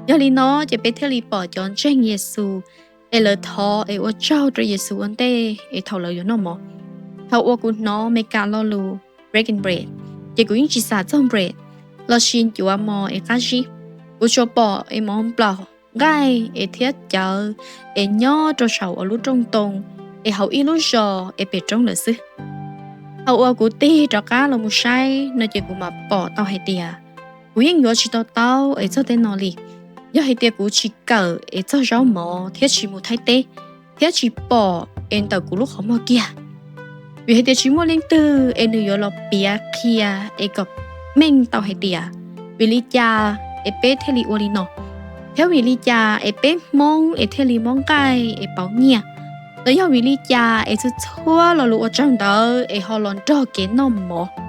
Yog li no ces peb thiaj li pom cov ntseeg Yexus es lawv thov es ua tsaug rau Yexus ua ntej es thaum lawv yuav noj mov. Thaum uas kuv hnov Meskas lo lus breaking bread, ces kuv yeej tsis xav txog bread lossis ncuav mov es qab zib. Kuv tsuas pom es mov nplaum, nqaij es thiab cawv es nyob rau saum uas lub rooj ntoo es hauv ib lub zos es pem roob lawm xwb. Thaum uas kuv tig rov qab los mus saib no ces kuv mam pom tau hais tias kuv yeej yuav tsis to taub es txog tej no li. Yog hais tias kuv tsis kawm es txog zaub mov thiab tsis mus Thaib teb thiab tsis pom es ntawm kuv lub qhov muag kiag, vim hais tias tsis muaj leej twg es nws yuav los piav qhia es kom meej tau hais tias vim li cas es peb thiaj li ua li no, thiab vim li cas es peb Hmoob es thiaj li mob nqaij es pauv nyiaj, los yog vim li cas es txhua txhua lo lus ua tsaug ntawd es ho los nrog kev noj mov.